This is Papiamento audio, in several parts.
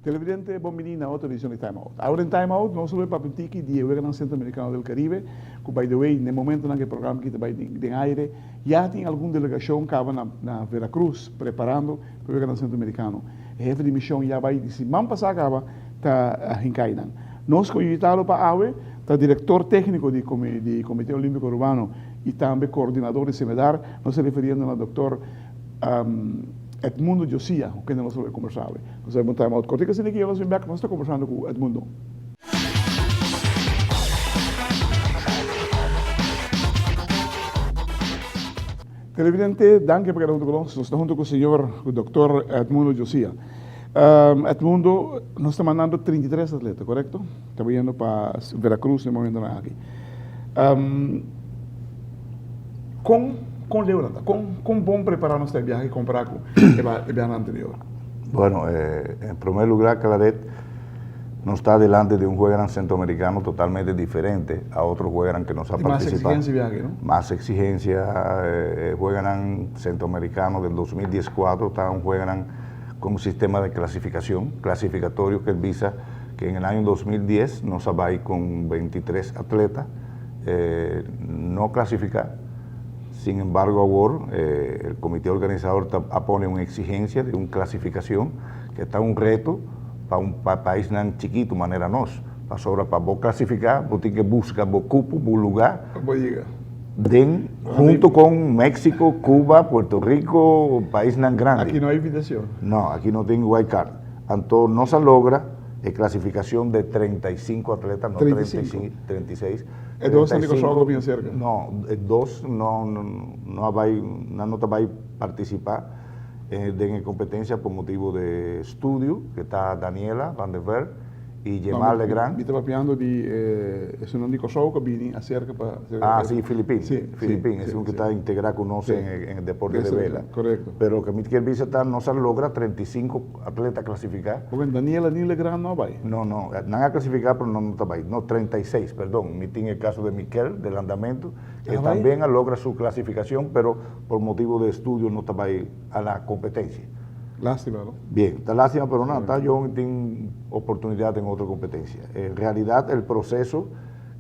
Televidente, bon bini na otro edicion di Time Out. Awor den Time Out nos lo bay papia un tiki di e Weganan Centroamericano del Caribe, cu by the way, na e momentonan cu e programa aki ta bay den aire, ya tin algun delegacion caba na Veracruz preparando pa e Weganan Centroamericano. E hefe di mision ya bay di siman pasa caba ta hinca aynan. Nos cu invitado pa awe ta director tecnico di Comite Olimpico Arubano y tambe coordinador di Cemedar, nos ta referiendo na Doctor Edmundo Josia, cu kende nos lo bay combersa awe. Nos a bay un time out cortico asina ki nos bin bek, nos ta combersando cu Edmundo. Televidente, danki pa keda hunto cu nos. Nos ta hunto cu señor, cu Doctor Edmundo Josia. Edmundo, nos ta mandando 33 atleta, corecto? Ta bayendo pa Veracruz na e momentonan aki. Con, con leu nan ta? Con, con bon prepara nos ta e biahe compara cu e biahanan anterior? Bueno, en primer lugar, Claret, nos ta delante di un jueganan centroamericano totalmente diferente a otro jueganan que nos ha Tin mas participa. exigencia biaha aki, no? Mas exigencia, e jueganan centroamericano del 2014 ta un jueganan con un sistema de clasificacion, clasificatorio, que bisa que en el año 2010 nos a bay con 23 atleta, no clasifica. Sin embargo awor el comité organizador ta a pone un exigencia de un clasificacion que ta un reto pa un pa paisnan chikito manera nos, pasobra pa bo clasifica bo tin ke busca bo cupo, bo lugar Pa bo yega. den hunto con Mexico, Cuba, Puerto Rico, paisnan grandi. Aki no hay invitacion. No, aki no tin wild card. Anto nos a logra e clasificacion de 35 atleta, no 35. 36. E dos ta di Kòrsou ku bin aserka? No, e dos no no a bai, nan no ta bai partisipá den e kompetensia por motibu de studio, ke ta Daniela van der Werf i Jemal Legrand. Mi ta papiando di esunnan di Kòrsou ku a bini aserka pa. Ah, si, Filipin. Filipin, esun ku ta integrá ku nos en e deporte de vela. Korekto. Pero loke mi kier bisa ta nos a logra 35 atleta klasifiká. Oke, Daniela ni Legrand no a bai? No, no, nan a klasifiká pero nan no ta bai. No, 36, perdon. Mi tin e kaso de Miquel, del andamentu, ke tamben a logra su klasifikashon, pero por motibu de estudio no ta bai a la kompetensia. Lástima, no? Bien, ta lástima, pero nan ta yòn tin oportunidat den otro kompetensia. En realidat el proseso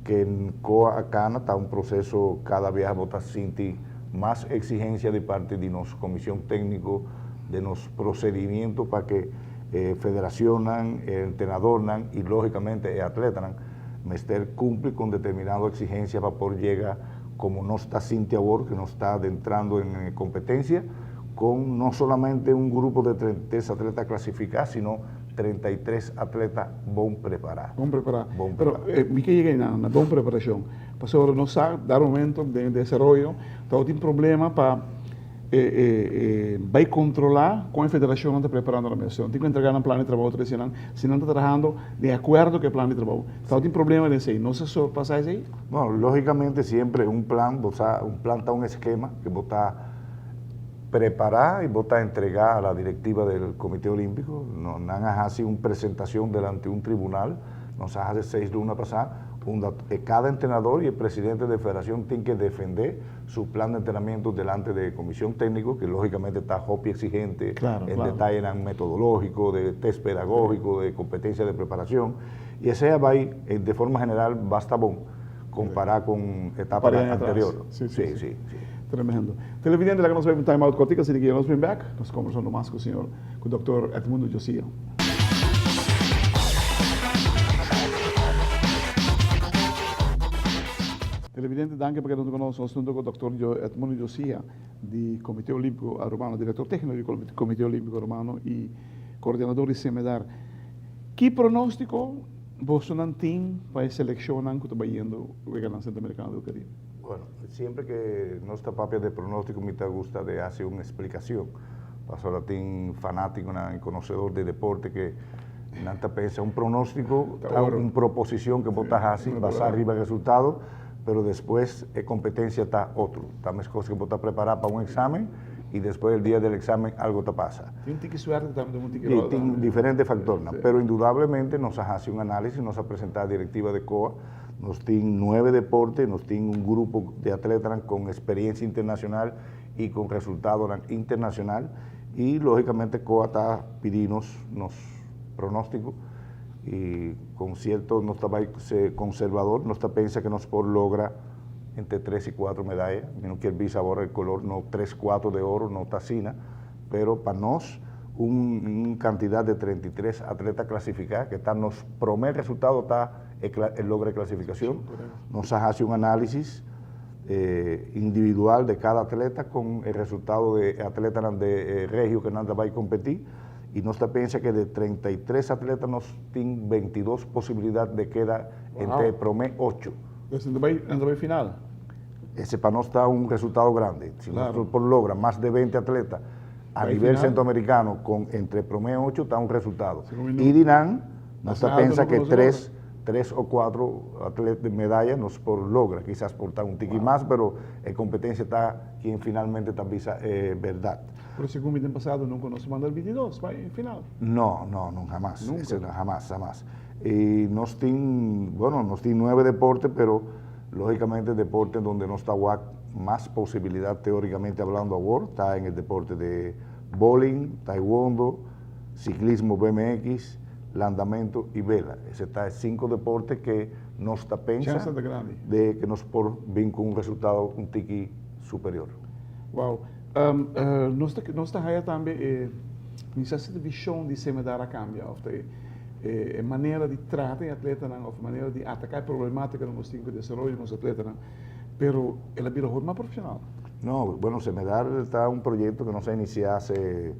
ke Ncoa a kana ta un proseso kada biaha bo ta sinti mas eksigensia di parti di nos komishon tékniko, den nos procedimiento pa ke e federacionnan, e entrenadornan y logicamente e atletanan mester cumpli con determinado exigencia pa por yega como nos ta sinti awor que nos ta adentrando en e competencia con no solamente un grupo de 33 atleta clasifica sino 33 atleta bon prepara. Bon prepara. Bon Pero prepara. mi ke yega einan, na bon preparacion. Pasobra nos sa dar momento den desaroyo tabatin problema pa E bai kontrolá kon e federashonnan ta preparando nan mes. Nan tin ku entregá nan plan di trabou ta disi nan si nan ta trahando di akuerdo ku e plan di trabou. Tabatin problema den esei. No sa surpasá esei? No, lógikamente siempre un plan, bo sa, un plan ta un eskema ku bo ta prepará i bo ta entregá a la direktiva del Komité Olímpiko. No, nan a hasi un presentashon delante un tribunal, nos a hasi seis luna pasá, unda e kada entrenador i e presidente de federashon tin ke defendé su plan de entrenamiento delante de comisión técnico, que lógicamente ta hopi exigente en detayenan metodológico, de test pedagógico, de competencia de preparación, y esey a bay de forma general basta bon compara con etapanan anterior. Sí, sí, sí. Tremendo. Televidente, laga nos bay un time out cortico, asina que nos bin back, nos conversando mas cu señor, cu Doctor Edmundo Josia. Televidente, danki pa keda huntu ku nos. Nos huntu ku Dòkter Edmundo Josia di Komité Olímpiko Arubano, direktor tékniko di Komité Olímpiko Arubano i koordinador di Cemedar. Ki pronóstiko bosonan tin pa e selekshonnan ku ta bayendo Weganan Sentroamerikano del Karibe? Bueno, siempre ke nos ta papia de pronóstiko mi ta gusta de hasi un esplikashon, pasobra tin fanátikonan i konosedor di deporte ke Nan ta pensa un pronóstiko ta un proposishon ku bo ta hasi basá riba resultado, pero despues e kompetensia ta otro. Ta meskos ku bo ta prepará pa un eksamen Y despues el dia del examen algo ta pasa. Tin un tiki suerte tambe, tin un tiki rol tambe. Tin diferente factornan, pero indudablemente nos a haci un análisis, nos a presenta directiva de COA, nos tin nuebe deporte, nos tin un grupo de atletanan con experiencia internacional y con resultadonan internacional y logicamente COA ta pidi nos nos pronostico y con cierto nos ta bay ser conservador, nos ta pensa que nos por logra entre tres y cuatro medaya, mi no kier bisa awor el color, no tres, cuatro de oro, no ta asina, pero pa nos un un cantidad de 33 atleta clasifica, que ta nos prome resultado ta e e logra e clasificacion, nos a haci un analisis individual de cada atleta con e resultado de e atletanan de e regio que nan ta bay competi y nos ta pensa que de 33 atleta nos tin 22 posibilidad de keda entre e prome ocho. Pues nan ta bay, nan ta bay final. Ese pa nos ta un resultado grandi. Si nos por logra mas de 20 atleta a nivel centroamericano con entre prome ocho ta un resultado. Y di nan nos ta pensa que tres, tres o cuatro atleta medaya nos por logra. Kisas por ta un tiki mas, pero e competencia ta quien finalmente ta bisa e berdad. Pero segun mi den pasado nunca nos a manda el 22 pa e final. No, no, no, jamas. Nunca. Jamas, jamas. Y nos tin, bueno, nos tin nuebe deporte, pero lógicamente deporte donde nos ta wak mas posibilidad teóricamente hablando awor ta en el deporte de bowling, taekwondo, ciclismo BMX, landamento y vela. Ese ta e cinco deporte que nos ta pensa Chance ta grandi. de que nos por bin cu un resultado un tiki superior. Wow. Nos ta nos ta haya tambe e mi sa si ta vision di Cemedar a cambia of ta e e manera di trata e atletanan of e manera di ataca e problematica nos tin cu desaroyo di nos atletanan, pero el a bira hopi mas profesional. No, bueno, Cemedar ta un proyecto que nos a inicia hace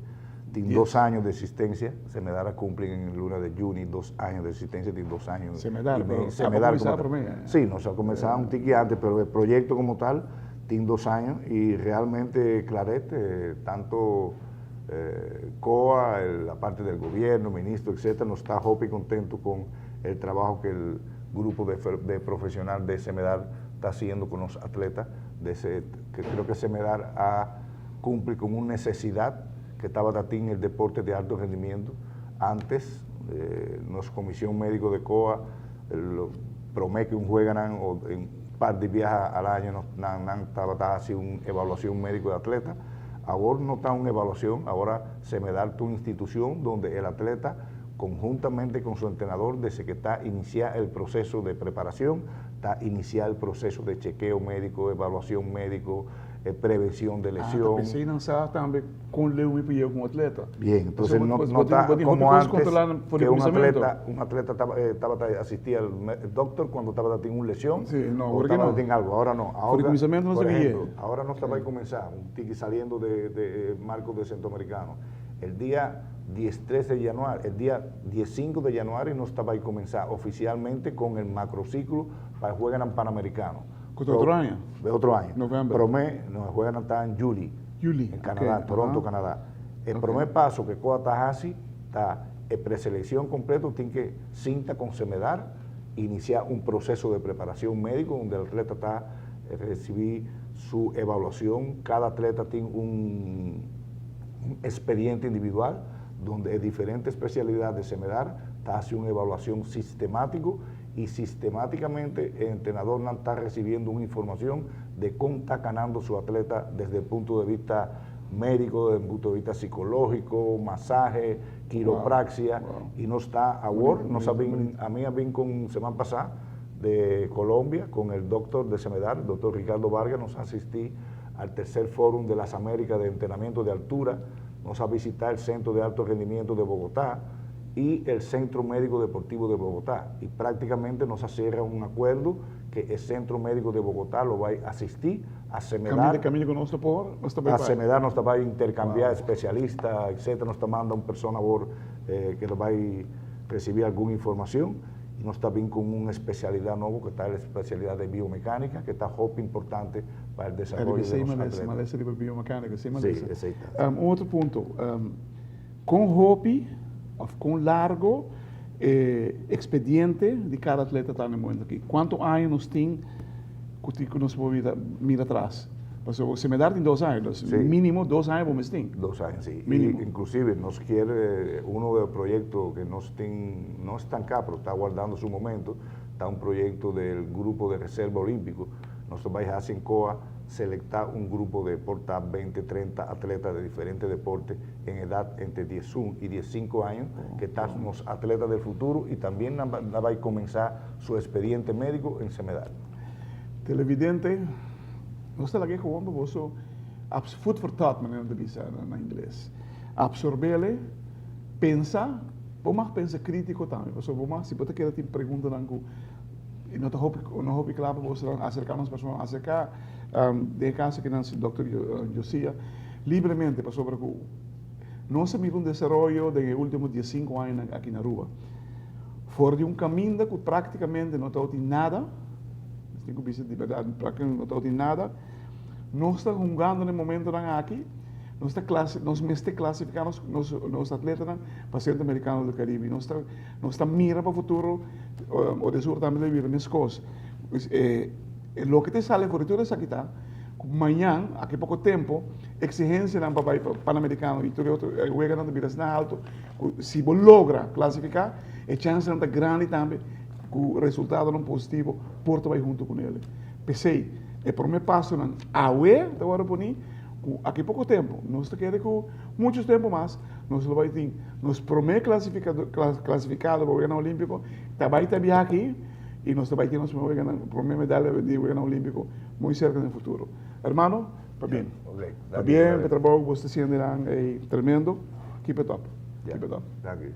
tin dos años de existencia. Cemedar a cumpli en luna de juni dos años de existencia, tin dos años Cemedar, pero a cuminsa prome. Sí, nos a cuminsa un tiki antes, pero e proyecto como tal tin dos años y realmente Claret, tanto COA, la parte del gobierno, ministro, etcétera, nos ta hopi contento con el trabajo que el grupo de, de profesional de Cemedar ta haciendo con los atletas, de ese, que creo que Cemedar a cumple con una necesidad que tabata tin el deporte de alto rendimiento. Antes, nos comisión médico de COA, lo prome que un jueganan o en par de viajes al año nos, nan, nan tabata haci un evaluación médico de atleta. Ahora no ta una evaluación, ahora Cemedar ta un institución donde el atleta conjuntamente con su entrenador desde que ta inicia el proceso de preparación, ta inicia el proceso de chequeo médico, evaluación médico, prevención de Ah, ta lesión. pensei nan sa tambe con leu mi pia con atleta. Bien, entonces no, no ta como antes que un atleta tabata asisti al doctor cuando tabata tin un lesión Sí, no, o ahora que tabata no. tin algo. Ahora no. For di Ahora, cuminsamiento no por se bie. ejemplo, ahora nos ta bay cuminsa un tiki saliendo de marco de Centroamericano. El dia 13 de januari, el dia 15 de januari nos ta bay cuminsa oficialmente con el macrociclo pa e Jueganan Panamericano. Cu ta otro aña? E otro aña. November. Prome, no, e jueganan ta en juli. Juli, En Canadá, ok, Toronto, aha. Canadá. E Ok. prome paso cu COA ta haci ta e preseleccion completo tin que sinta con Cemedar, inicia un proceso de preparacion medico donde el atleta ta recibi su evaluacion. Cada atleta tin un expediente individual donde e diferente especialidad de Cemedar ta haci un evaluacion sistematico y sistemáticamente e entrenadornan ta recibiendo un informacion de con ta canando su atleta desde el punto de vista médico, desde el punto de vista psicológico, masaje, quiropraxia, y nos ta awor, nos a bin, ami a bin con seman pasa de Colombia con el doctor de Cemedar, el doctor Ricardo Vargas, nos a asisti al tercer Fórum de las Américas de Entrenamiento de Altura, nos a visita el Centro de Alto Rendimiento de Bogotá y el Centro Médico Deportivo de Bogotá, y prácticamente nos a cierra un acuerdo que el Centro Médico de Bogotá lo va a asistir a Cemedar. Camina, camina con nos ta por, nos ta bay A pa. Cemedar nos ta bay intercambia especialista, etcétera, nos ta manda un persona awor que lo bay recibi algun informacion y nos ta bin con un especialidad nobo que ta el especialidad de biomecánica que ta hopi importante pa el desaroyo de nos atleta. Malesa riba biomecánica, si Sí, malesa. Esey ta. Un otro punto, con hopi of con largo e expediente di cada atleta ta na e momento aki? Cuanto aña nos tin cu tin cu nos por mira atras? Pasobra Cemedar tin 2 aña, dus mínimo 2 aña bo mester tin. 2 aña, sí. Mínimo. I inclusive nos kier, uno de proyecto que nos tin, no estanca, pero ta wardando su momento, ta un proyecto del grupo de reserva olímpico. Nos ta bay haci en COA selecta un grupo de por ta 20, 30 atleta de diferente deporte en edad entre 11 y 15 años, que ta nos atleta del futuro y también nan bay comensa su expediente médico en Cemedar. Televidente, nos ta laga e gewoon pa boso food for thought, manera nan ta bisa na ingles. Absorbele, pensa, bo mag pensa critico tambe, pasobra bo mag, si bo ta keda tin preguntanan cu no ta hopi, no hopi cla pa boso, acerca nos persona, acerca den e caso akinan Doctor Josia libremente, pasobra cu nos a mira un desaroyo den e ultimo 15 añanan aki na Aruba. For di un caminda cu practicamente no tabatin nada, nos tin cu bisa di berdad, practicamente no tabatin nada, nos ta hungando na e momentonan aki, nos ta clasi, nos mester clasifica nos, nos, nos atletanan pa Centro Americano del Caribe. Nos ta, nos ta mira pa futuro, Odesur tambe ta bira mescos. Pues e, e loke ta sali for di tur esaki ta, cu mañan, aki poco tempo, exigencianan pa bay pa Panamericano y tur e otro weganan ta bira asina alto, Ku si bo logra klasifiká, e chènsnan ta grandi tambe ku resultadonan positivo por ta bai huntu ku nele. P'esei, e promé pasonan awe ta wòrdu poní ku aki poko tempu, nos ta kere ku muchu tempu mas, nos lo bai tin nos promé klasifikado pa Weganan Olímpiko ta bai ta biaha aki i nos ta bai tin nos promé weganan, promé medalya di Weganan Olímpiko muy serka den futuro. Hermano, pabien. Pabien pa e trabou ku bo sta hasiendo einan, ei tremendo. Keep it up. Keep it up. Danki.